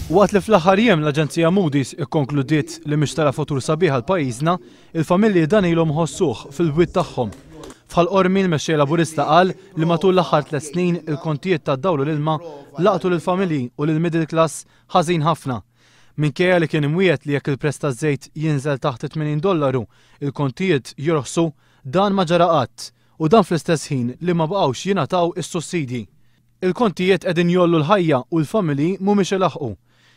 Waqt li fl-aħħar jiem l-Aġenzija Moody's ikkonkludiet li mhix tara futur sabiħ għal pajjiżna, il-familji dan ilhom iħossuh fil-bwiet tagħhom. F'Ħal Qormi l-Mexxej Laburista qal li matul l-aħħar tlett snin il-kontijiet tad-dawl u l-ilma laqtu lill-familji u lill-middle class ħażin ħafna. Minkejja li kien imwiegħed li jekk il-prezz taż-żejt jinżel taħt it-80 dollaru, il-kontijiet jorħsu, dan ma ġara qatt u dan fl-istess ħin li ma baqgħux jingħataw is-sussidji. Il-kontijiet qegħdin jgħollu l-ħajja u l-familji mhumiex ilaħħqu.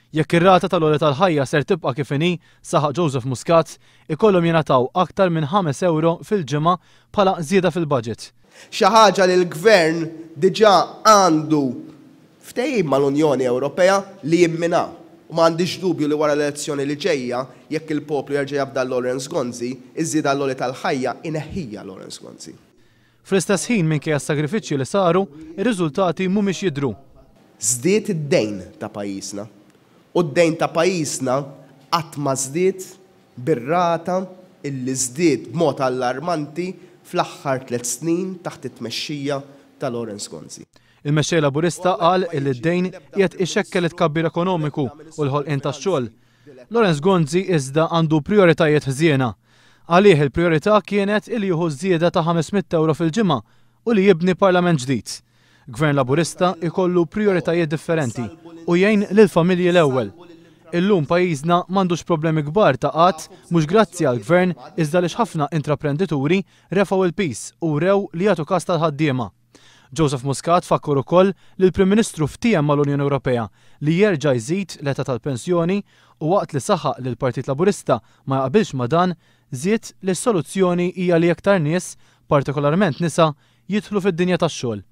Jekk ir-rata tal-għoli tal-ħajja ser tibqa' kif inhi, saħaq Joseph Muscat, ikollhom jingħataw aktar minn ħames ewro fil-ġimgħa bħala żieda fil-budget. Xi ħaġa li l-Gvern diġà għandu ftehim mal-Unjoni Ewropea li jimmina. U ma għandix dubju li wara l-elezzjoni li ġejja, jekk il-poplu jerġa' jafda Lawrence Gonzi, iż-żieda għall-għoli tal-ħajja ineħħija Lawrence Gonzi. Fl-istess ħin minkejja s-sagrifiċċji li saru, ir-riżultati mhumiex jidhru. Żdied id-dejn ta' pajjiżna. U d-dejn ta' pajjiżna qatt ma żdied bir-rata illi żdied b'mod allarmanti fl-aħħar tlett snin taħt it-tmexxija ta' Lawrence Gonzi. Il-Mexxej Laburista qal illi d-dejn qiegħed ixekkel it-tkabbir ekonomiku u l-ħolqien tax-xogħol. Lawrence Gonzi iżda għandu prijoritajiet ħżiena. Għalih il-prijorità kienet illi jieħu żieda ta' 500 ewro fil-ġimgħa u li jibni Parlament ġdid. Gvern Laburista jkollu prijoritajiet differenti u jgħin lill-familji l-ewwel. Illum pajjiżna m'għandux problemi kbar ta' qgħad mhux grazzi għall-Gvern iżda għaliex ħafna intraprendituri refgħu l-piż u wrew li jagħtu kas tal-ħaddiema. Joseph Muscat fakkar ukoll li l-Prim Ministru ftiehem mal-Unjoni Ewropea li jerġa' jżid l-età tal-pensjoni u waqt li saħaq li l-Partit Laburista ma jaqbilx ma' dan, żied li s-soluzzjoni hija li aktar nies, partikolarment nisa, jidħlu fid-dinja tax-xogħol.